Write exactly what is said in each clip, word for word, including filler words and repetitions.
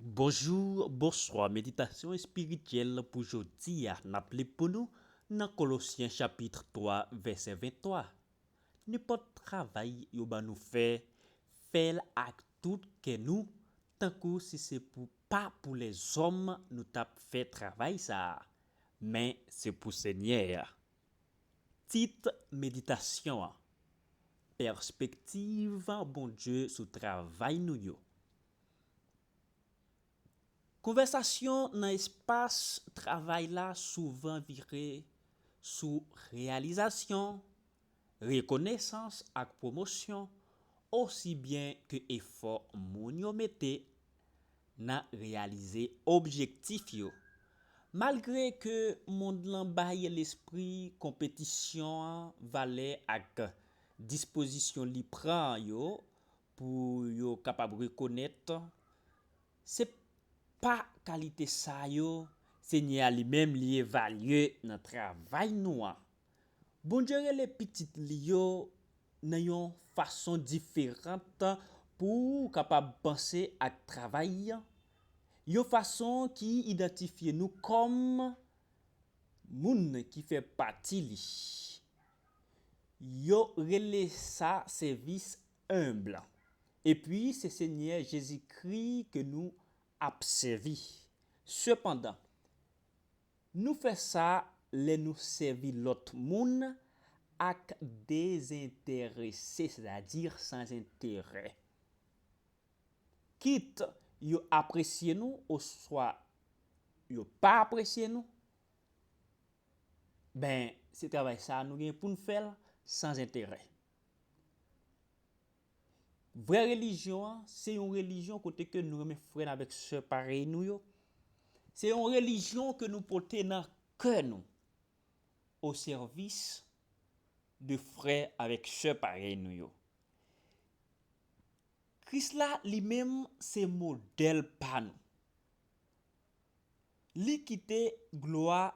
Bonjou, bonswa. Meditasyon espirityèl pou jodi a, n ap li pou nou nan Kolosyen chapit twa, vèsè venntwa. Nenpòt travay yo ban nou fè, fè l ak tout kè nou, tankou si se pou, pa pou lèzòm nou t ap fè travay sa a, men se pou Senyè a. Tit meditasyon an, pèspektiv Bondye sou travay nou yo. Konvèsasyon nan espas travay la souvan vire sou reyalizasyon, rekonesans ak pwomosyon, osi byen ke efò moun yo mete nan reyalize objektif yo. Malgre ke mond lan bay lespri konpetisyon an valè ak dispozisyon li pran yo pou yo kapab rekonèt, se pa kalite sa yo Senyè a li menm li evalye nan travay nou an. Bondye rele pitit li yo nan yon fason diferan pou w kapab panse ak travay, yon fason ki idantifye nou kòm moun ki fè pati li. Yo rele sa sèvis enb. Epi se Senyè Jezikri ke nou ap sèvi. Sepandan, nou fè sa lè nou sèvi lòt moun ak dezenterese, sètadi san enterè. Kit yo apresye nou oswa yo pa apresye nou, ben, se travay sa a nou gen pou n fè l san enterè. Vrè relijyon an, se yon relijyon kote ke nou renmen frè n avèk sè parèy nou yo. Se yon relijyon ke nou pote nan kè nou, o sèvis de frè avèk sè parèy nou yo. Kris la, li menm, se modèl pa nou. Li kite glwa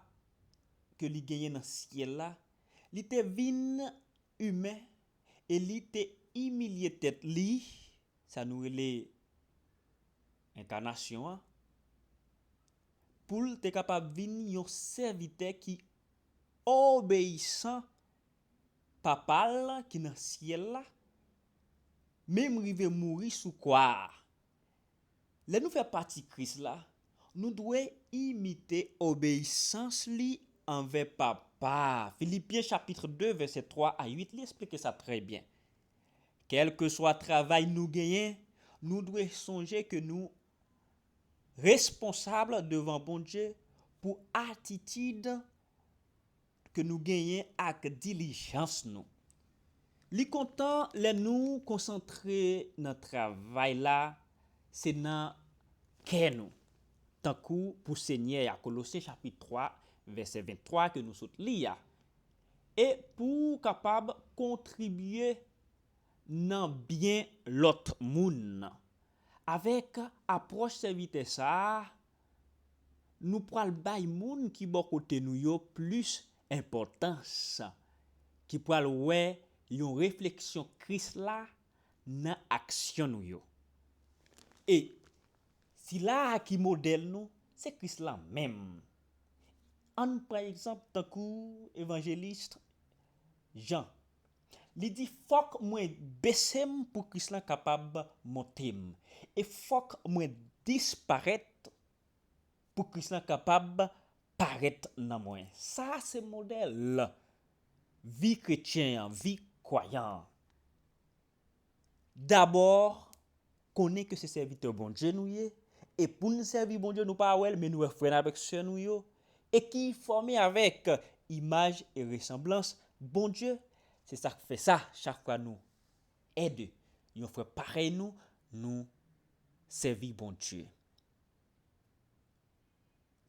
ke li genyen nan syèl la, li te vin imen e li te imilye tèt li, sa nou rele enkanasyon an, pou l te kapab vin yon sèvitè ki obeyisan Papa l ki nan syèl la, menm rive mouri sou kwa a. Lè nou fè pati Kris la, nou dwe imite obeyisans li anvè Papa a. Filipyen chapit de, vèsè twa a uit, li eksplike sa trè byen. Kèlkeswa travay nou genyen, nou dwe sonje ke nou responsab devan Bondye pou atitid ke nou genyen ak dilijans nou. Li kontan lè nou konsantre nan travay la, se nan kè nou, tankou pou Senyè a, Kolosyen chapit twa, vèsè venntwa ke nou sot li a, e pou w kapab kontribye nan byen lòt moun nan. Avèk apwòch sèvitè sa a, nou pral bay moun ki bò kote nou yo plis enpòtans, ki pral wè yon refleksyon Kris la nan aksyon nou yo. E sila a ki modèl nou, se Kris la menm. Ann pran egzanp tankou evanjelis Jan. Li di, fòk mwen bese m pou Kris lan kapab monte m. E fòk mwen disparèt pou Kris lan kapab parèt nan mwen. Sa a se modèl vi kretyen an, vi kwayan an. Dabò, konnen ke se sèvitè Bondye nou ye, e pou n sèvi Bondye, nou pa wè l, men nou wè frè n avèk sè nou yo, e ki fòme avèk imaj e resanblans Bondye. Se sa k fè sa, chak fwa nou ede yon frè parèy nou, nou sèvi Bondye.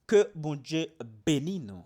Ke Bondye beni nou.